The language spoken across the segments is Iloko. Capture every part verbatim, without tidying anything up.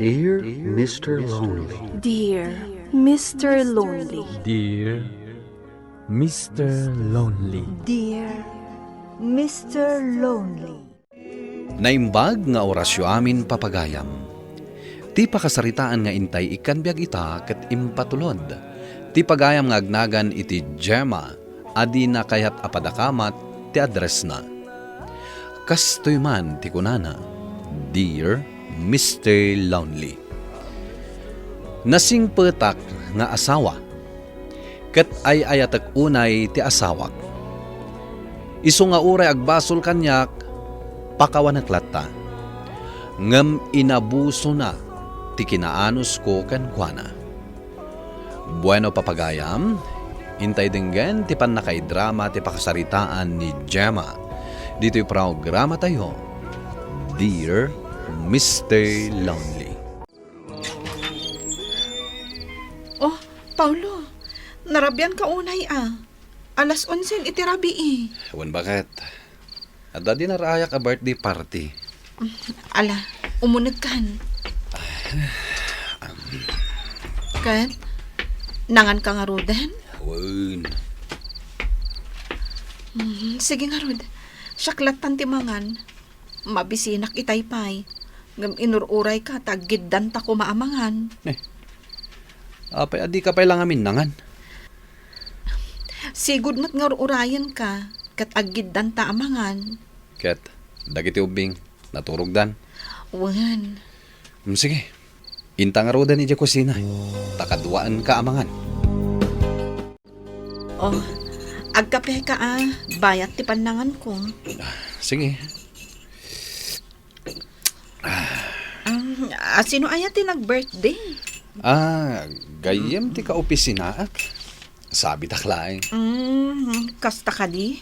Dear Mister Lonely. Dear Mister Lonely. Dear Mister Lonely. Dear Mister Lonely. Naimbag nga orasyo amin, papagayam. Ti pakasaritaan nga intay ikkan biag ita ket impatulod. Ti pagayam nga agnagan iti Gemma a dina kayat a padakamat ti addressna. Kastoy man ti kunana, "Dear Mister Lonely, nasingpetak nga asawa, ket ay-ayatek unay ti asawak. Isu nga uray agbasol kaniak, pakawanek latta. Ngem inabusona ti kinaanusko kenkuana." Bueno, papagayam, intay denggen ti pannakaidrama ti pakasaritaan ni Gemma ditoy programatayo, Dear Mister Lonely. Oh, Paulo, narabian ka unay a. Alas onse iti rabii. Wen, baket. Adda dinarayak a birthday party. Ala, umunegkan. Ket, nangan ka ngaruden? Wen. Mm, sige ngarud. Siak lattan ti mangan. Mabisinak itay pay. Ngem inur-uray ka ta aggiddanta koma a mangan. Eh, apay a dika pay la ngamin nangan? Sigud met nga ur-urayen ka, ket aggiddanta a mangan. Ket dagiti ubbing, naturogdan? Wen. Mm, sige. Inta ngaruden idiay kusina. Ta kaduaenka a mangan. Oh, agkapeka a, bayat ti pannanganko. Sige. Um, a, sino aya ti nag-birthday? Ah, gayyem ti kaopisinaak. Sabitak laeng. Mm, kasta kadi?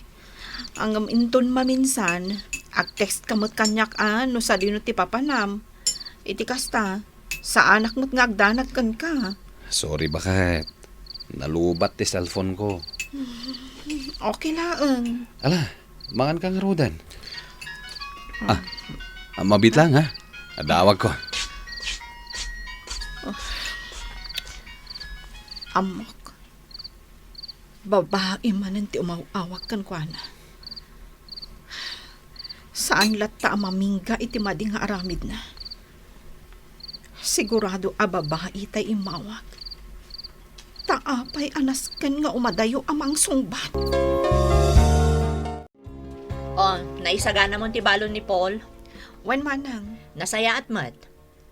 Ngem inton maminsan, ag-text ka met kaniak a no sadino ti papanam. Iti kasta, saanak met nga agdanag kenka. Sorry, baket. Nalubat ti cellphone ko. Okay laeng. Ala, mangan ka ngaruden. Ah, ah, mabit lang, ha? Adawag ko. Oh. Ammok. Babai manen ti umaw-awag kenkuana. Saan latta a mamingga iti madi nga aramidna. Sigurado a babai tay immawag. Ta apay a nasken nga umadayo a mangsungbat? Oh, naisaganamon ti balon ni Paul? Wen, manang. Nasayaat met.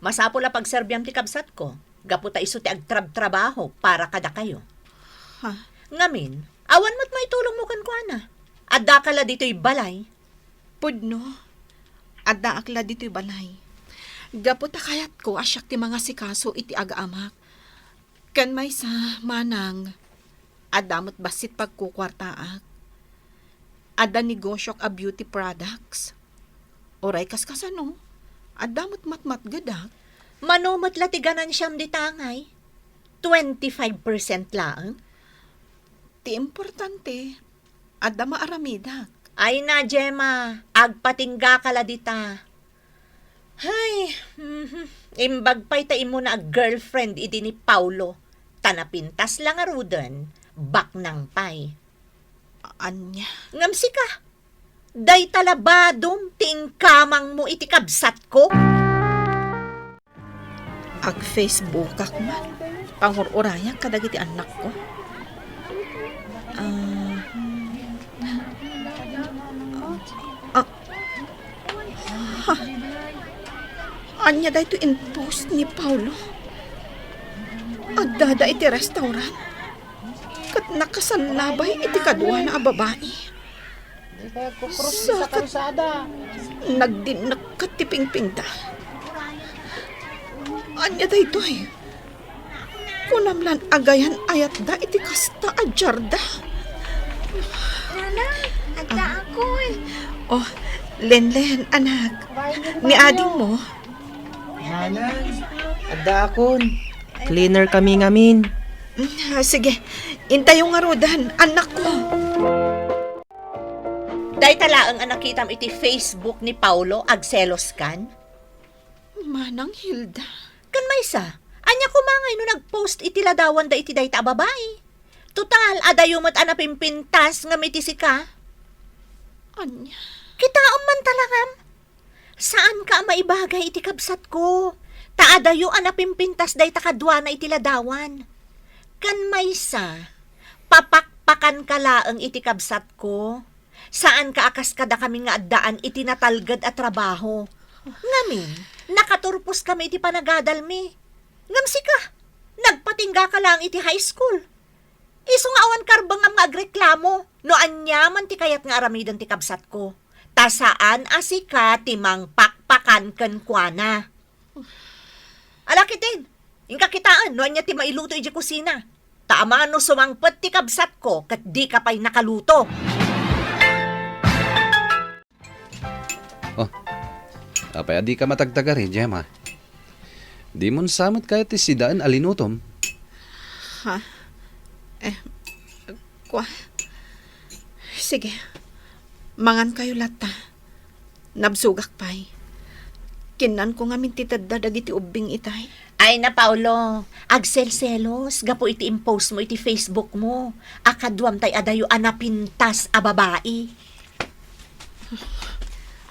Masapul a pagserbiam ti kabsatko, gapu ta isu ti agtrabtrabaho para kadakayo. Ha? Ngamin, awan met maitulongmo kenkuana. Addaka la ditoy balay. Pudno, addaak la ditoy balay. Gapu ta kayatko a siak ti mangasikaso iti aga-amak. Ken maysa, manang, adda met bassit pagkukuartaak. Adda negosiok a beauty products. Uray kaskasano, adda met matmatgedak. Mano met la ti ganansiam dita ngay? Twenty-five percent laeng? Ti importante, adda maaramidak. Ay na, Gemma, agpatinggaka la dita. Hay, mhm. Imbag pay ta immuna a girlfriend idi ni Paulo. Ta napintas la ngaruden, baknang pay. Ania? Ngem sika, dayta la badom ti inkamangmo iti kabsatko? Ag-Facebookak man. Pangur-urayak kadagiti annakko. Ah. Ah. Ha? Ania daytoy in-post ni Paulo? Addada iti restaurant. Ket nakasallabay iti kaduana a babai. Sa ket nagdinnekket ti pingpingda. Ania daytoy? Kunam lan agayan-ayatda iti kasta a diarda. Nanang, addaakon. Oh, Lenlen, anak. Ni adingmo? Nanang, addaakon. Cleaner kami ngamin. Mm, ah, sige. Intayo ngaruden, annakko. Dayta laeng a nakitam iti Facebook ni Paulo, agseloskan? Manang Hilda. Maysa, ania koma ngay no nag-post iti ladawanda iti dayta a babai? Total, adayo met a napimpintas ngem iti sika. Ania? Kitaem man talakam. Saanka a maibagay iti kabsatko. Ta adayo a napimpintas dayta kaduana iti ladawan. Ken maysa, papakpakanka laeng iti kabsatko. Saanka a kas kadakami nga addaan iti natalged a trabaho. Ngamin, nakaturposkami iti panagadalmi. Ngem sika, nagpatinggaka laeng iti high school. Isu nga awan karbengam nga agreklamo no ania man ti kayat nga aramiden ti kabsatko. Ta saan a sika ti mangpakpakan kenkuana. Ala ketdin, inka kitaen no ania ti mailuto idiay kusina. Ta amangan no sumangpet ti kabsatko ket dika pay nakaluto. Oh, apay a dika matagtagari, Gemma? Dimon sa met kayat ti sidaen a linutom? Ha? Eh, kua. Sige. Mangankayo latta. Nabsogak pay. Kinnanko ngamin ti tedda dagiti ubbing itay. Ay na, Paolo, agselselos gapu iti impost mo iti Facebook mo a kaduam tay adayo a napintas a babai.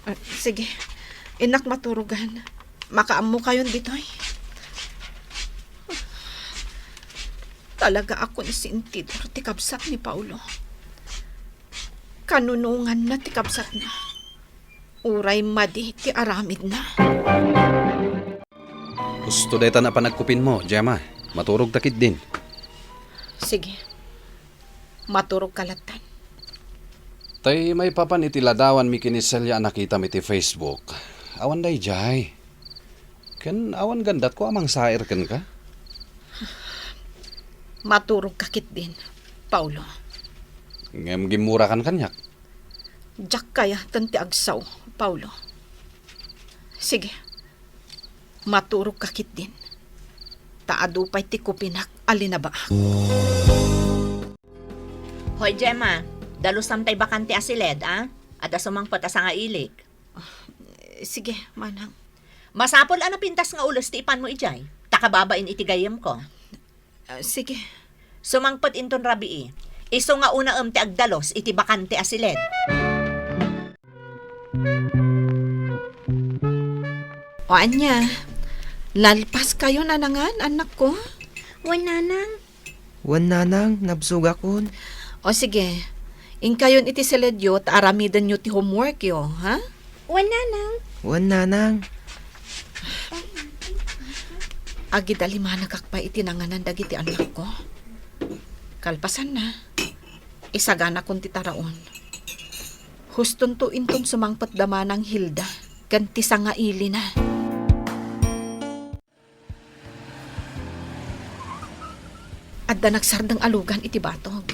Ah, sige. Innak maturogan. Makaammokayon ditoy. Talaga a konsentidor ti kabsat ni Paolo. Kanunonganna ti kabsatna. Uray madi ti aramidna. Husto dayta a panagkupinmo, Gemma. Maturogta ketdin. Sige. Maturogka lattan. Tay maipapan iti ladawan mi ken ni Celia a nakitam iti Facebook. Awan daydiay. Ken awan gandatko a mangsair kenka? Maturogka ketdin, Paolo. Ngem gimmurakan kaniak. Diak kayaten ti agsao, Paolo. Sige, maturogka ketdin. Ta adu pay ti kupinak a linabaak. Hoy, Gemma, dalusam tay bakante a siled, a? Adda sumangpet a sangailik. Ah, sige, manang. Masapul a napintas nga ules ti ipanmo idiay. Ta kababain iti gayyemko. Ah, sige. Sumangpet inton rabii. Isu nga unaem ti agdalus iti bakante a siled. O ania, nalpaskayon a nangan, annakko? Wen, nanang. Wen, nanang, nabsogakon. O sige, inkayon iti siledyo ta aramidenyo ti homeworkyo, ha? Wen, nanang. Wen, nanang. Agidalimanakak pay iti nanganan dagiti annakko. Kalpasanna, isaganakon ti taraon. Hustonto inton sumangpet da manang Hilda ken ti sangailina. Adda nagsardeng a lugan iti batog.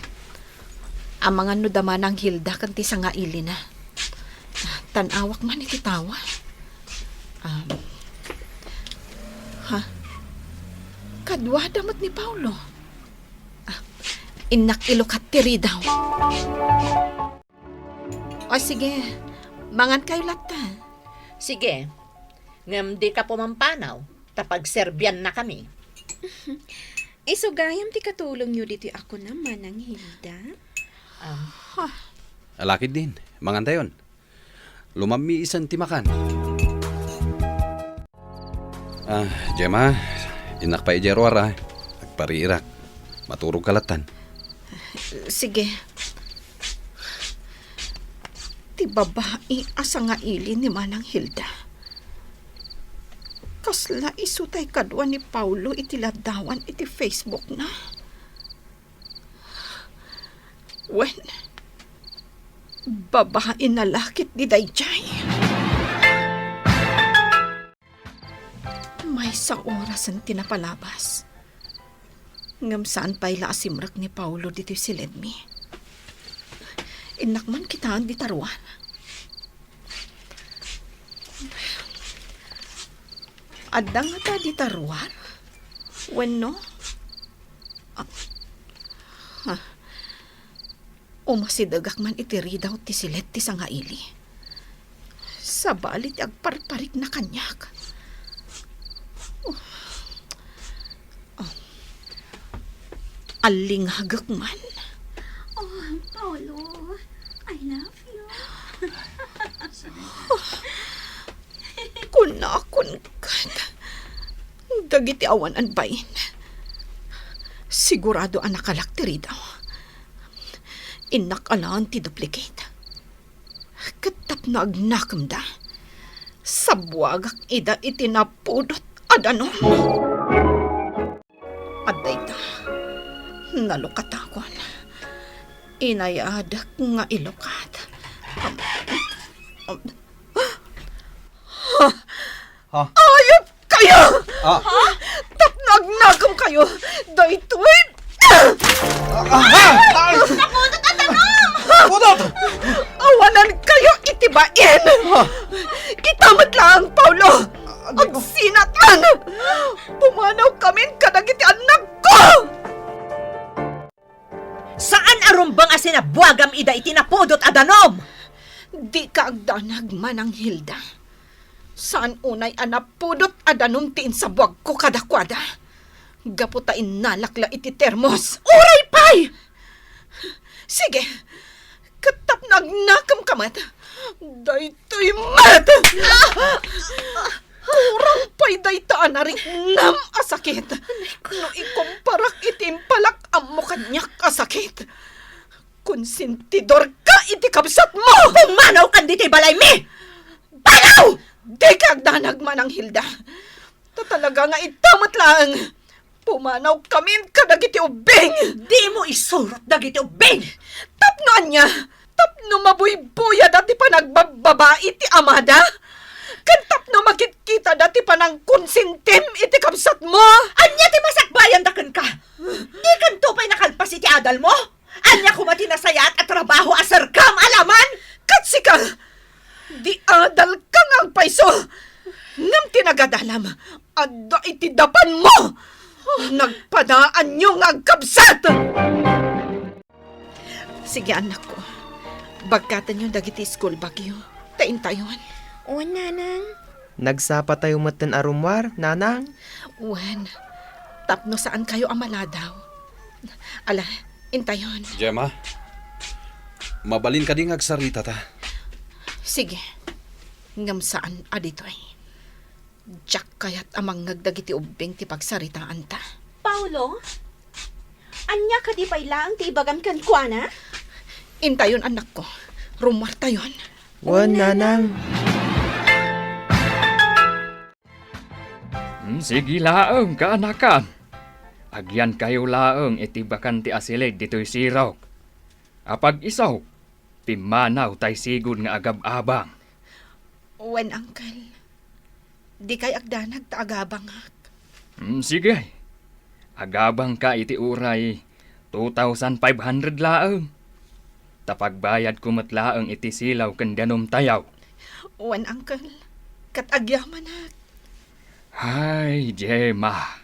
Amangan no da manang Hilda ken ti sangailina. Tan-awak man iti tawa. Um, ha? Kaduada met ni Paolo. Ah, innak ilukat ti ridaw. O sige, mangankayo latta. Sige, ngem dika pumampanaw, ta pagserbiannakami. Isu gayam ti katulongyo ditoy a kunam, Manang Hilda. Ah. Ala ketdin, mangantayon. Lumammi isan ti makan. Ah, Gemma, innak pay idiay ruar, a. Agpariirak. Maturogka lattan. Sige. Ti babai a sangaili ni Manang Hilda. Kasla isu tay kadua ni Paolo iti ladawan iti Facebook na. Wen, babain a lakit di daydiay. Maysa orasen ti napalabas. Ngem saan pay la a simrek ni Paolo ditoy siledmi. Innak man kitaen dita ruar. Adda ngata dita ruar? Wenno? Ah, ha. Umasidegak man iti ridaw ti siled ti sangaili. Sabali ti agparparikna kaniak. Oh. Allingagek man. Oh, Paolo, I love you. Kunakon ket dagiti awan a bain. Sigurado a nakalak ti ridaw. Innak alaen ti duplicate. Ket tapno agnakemda, sabuagak ida iti napudot a danum. Adda ita, nalukatakon. Inayadek nga ilukat. Am-, am-, Ha? Ayop kayo! Ah. Ha? Tapno agnakem kayo! Daytoy! Ah, ah, ah, ah! Napudot a danum! Napudot! Awanan kayo iti bain! Ah. Ita met laeng, Paolo! Ah, di ko. Agsinatan! Pumanaw kamin kadagiti annakko! Saan a rumbeng a sinabuagam ida iti napudot a danum! Dika agdanag, Manang Hilda. Saan unay a napudot a danum ti insabuagko kadakuada. Gapu ta innalak la iti termos. Uray pay! Sige, ket tapno agnakem ka met. Daytoy met! Kurang pay dayta a nariknam a sakit no ikumparak iti impalak ammo kaniak a sakit. Konsentidor ka iti kabsatmo! Pumanaw kan ditoy balaymi! Panaw! Dika agdanag, Manang Hilda. Ta talaga nga ita met laeng. Pumanaw kamin kadagiti ubbing! Dimo isurot dagiti ubbing! Tapno ania? Tapno mabuybuyada ti panagbabbabai ti amada? Ken tapno makitkitada ti panangkonsentim iti kabsatmo? Ania ti masakbayanda kenka? Dikanto pay nakalpas iti adalmo? Ania koma ti nasayaat a trabaho a serkam a laman? Ket sika, di adalka nga agpayso, ngem ti nagadalam, adda iti dapanmo. Nagpadaanyo nga agkabsat! Sige, annakko. Bagkatenyo dagiti school bagyo. Ta intayon. Wen, nanang. Nagsapatayo metten a rummuar, nanang? Wen, tapno saankayo a maladaw. Ala, intayon. Gemma, mabalin kadi nga agsaritata? Sige. Ngem saan a ditoy. Diak kayat a mangngeg dagiti ubbing ti pagsaritaanta. Paolo, ania kadi pay laeng ti ibagam kenkuana? Intayon, annakko. Rummuartayon. Wen, nanang. Hmm, sige laeng, kaanakan. Agyankayo laeng iti bakan ti asilid ditoy sirok. Apag-iso, pimmanaw tay sigud nga agab-abang. Wen, uncle. Dikay agdanag ta agabangak. Hmm, sige. Agabangka iti uray two thousand five hundred laeng. Ta pagbayadko met laeng iti silaw ken danumtayo. Wen, uncle. Ket agyamanak. Ay, Gemma.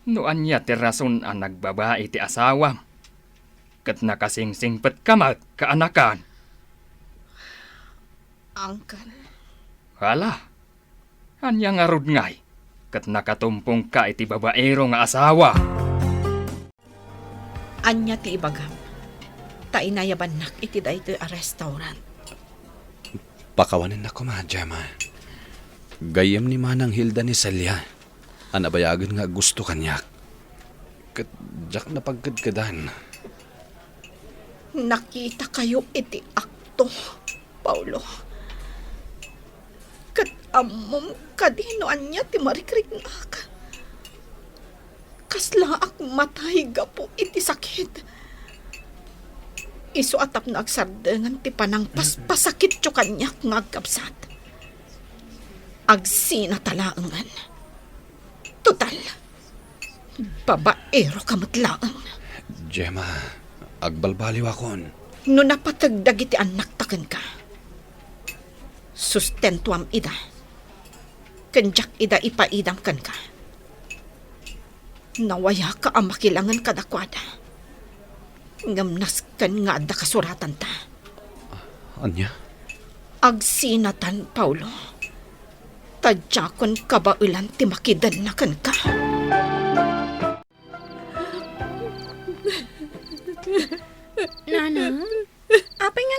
No ania ti rason a nagbabai ti asawam, ket nakasingsingpetka met, kaanakan. Uncle. Hala, ania ngarud ngay ket nakatumpongka iti babaero nga asawa? Ania ti ibagam? Ta inayabannak iti daytoy a restaurant. Pakawanennak koma, Gemma. Gayyem ni Manang Hilda ni Celia a nabayagen nga aggusto kaniak. Ket diak napagkedkedan. Nakitakayo iti akto, Paolo. Ket ammom kadi no ania ti marikriknak? Kaslaak matay gapu iti sakit. Isu a tapno agsardengen ti panangpaspasakityo kaniak nga agkabsat. Agsinata laengen. Total, babaeroka met laeng. Gemma, agbalbaliwakon. No napateg dagiti annakta kenka, sustentuam ida. Ken diak ida ipaidam kenka. Nawayaka a makilangen kadakuada. Ngem nasken nga adda kasuratanta. Ania? Agsinatan, Paolo. Ta diakon kabaelan ti makidenna kenka.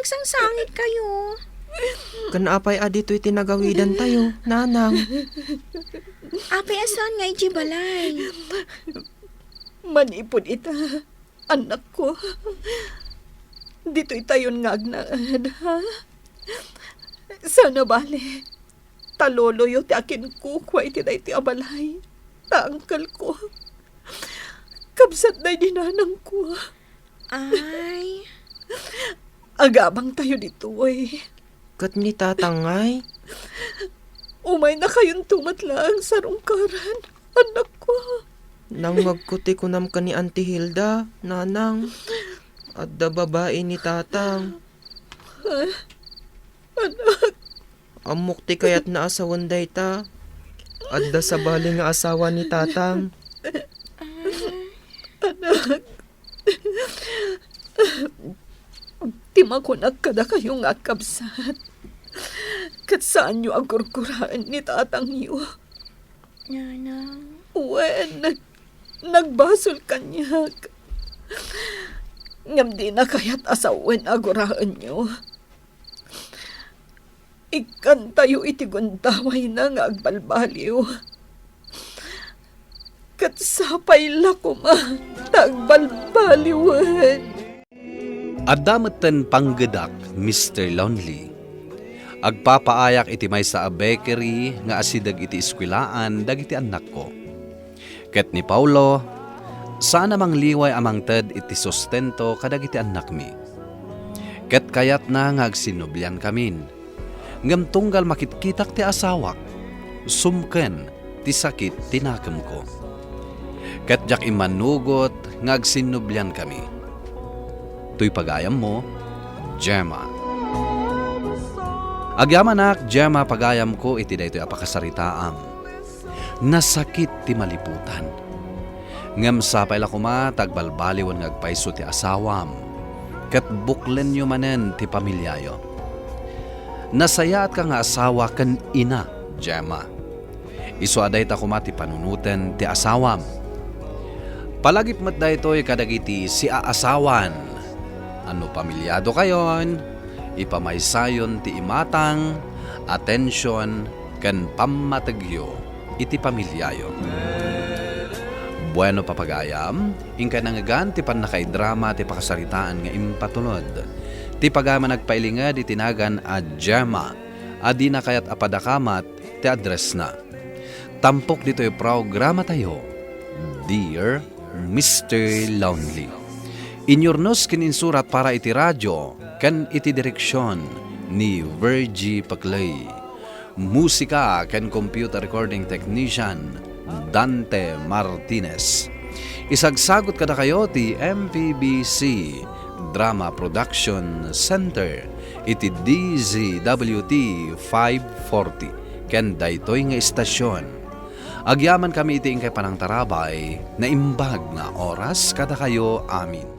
Agsangsangit kayo. Ken apay a ditoy ti nagawidantayo, nanang? Apay a saan nga idiay balay? Manipud ita, anakko, ditoytayon nga agnaed, ha? Sana bale, ta loloyo ti akinkukua iti daytoy a balay. Ta angkelko. Kabsat daydi nanangko. Ay. Agabangtayo ditoy. Ket ni tatang ngay? Umaynakayonto met laeng sarungkaran, anakko. Nangngegko ti kunam ken ni Auntie Hilda, nanang. Adda babai ni tatang. Anak. Ammok ti kayatna a sawen dayta. Adda sabali nga asawa ni tatang. Anak. Ti makunak kadakayo nga agkabsat, ket saanyo a gurguraen ni tatangyo. Nanang. Wen, nagbasol kaniak. Ngem dina kayat a sawen a guraenyo. Ikkantayo iti gundawayna nga agbalbaliw. Ket sapay la koma ta agbalbaliwen. Adda metten panggedak, Mister Lonely. Agpapaayak iti maysa a bakery nga asideg iti eskuelaan dagiti annakko. Ket ni Paulo, saan a mangliway a mangted iti sustento kadagiti annakmi. Ket kayatna nga agsinnubliankamin. Ngem tunggal makitkitak ti asawak, sumken ti sakit ti nakemko. Ket diak immanugot nga agsinnubliankami. Toy pagayammo, Gemma. Agyamanak, Gemma, pagayamko iti daytoy a pakasaritaam. Nasakit ti maliputan. Ngem sapay la koma ta agbalbaliwen nga agpayso ti asawam, ket buklenyo manen ti pamiliayo. Nasayaatka nga asawa ken ina, Gemma. Isu a dayta koma ti panunoten ti asawam. Palagip met daytoy kadagiti siaasawan a no pamiliadokayon, ipamaysayon ti imatang, atension, ken pammategyo iti pamiliayo. Bueno, papagayam, inkay nangngegan ti pannakaidrama ti pakasaritaan nga impatulod. Ti pagayam a nagpailinged iti nagan a Gemma, a dina kayat a padakamat ti addressna. Tampok ditoy programatayo, Dear Mister Lonely. Inyurnos ken insurat para iti radio ken iti direksion ni Virgie Paclay. Musika ken computer recording technician, Dante Martinez. Isagsagot kadakayo ti M P B C Drama Production Center iti D Z W T five forty ken daytoy nga istasion. Agyamankami iti inkay panangtarabay, naimbag nga oras kadakayo amin.